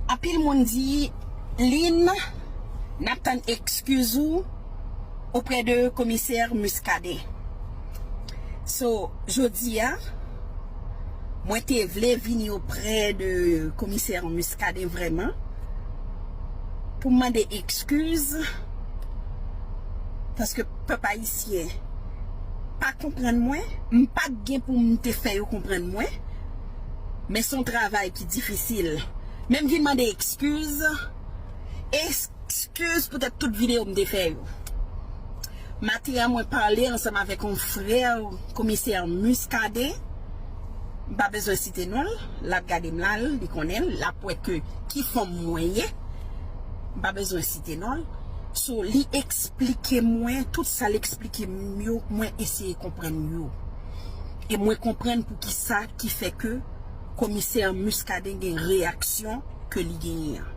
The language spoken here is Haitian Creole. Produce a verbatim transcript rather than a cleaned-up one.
Anpil moun di, Lynn, n ap tann ekskiz ou oprè de komisè Muscadin. So, jodi a, mwen te vle vini oprè de komisè Muscadin vrèman pou m mande ekskiz, paske pèp ayisyen pa konprann mwen, m pa t gen pou m te fè yo konprann mwen, men se yon travay ki difisil. Men m vin mande ekskiz, ekskiz poutèt tout videyo m te fè yo. Maten an, mwen pale ansanm avèk yon frè komisè Muscadin. M pa bezwen site non l, l ap gade m la, li konnen l, l ap wè ke ki fanm mwen ye. M pa bezwen site non l. So, li eksplike mwen, tout sa l eksplike m yo, mwen eseye konprann yo. E mwen konprann poukisa ki fè ke komisè Muscadin gen reyaksyon ke li genyen an.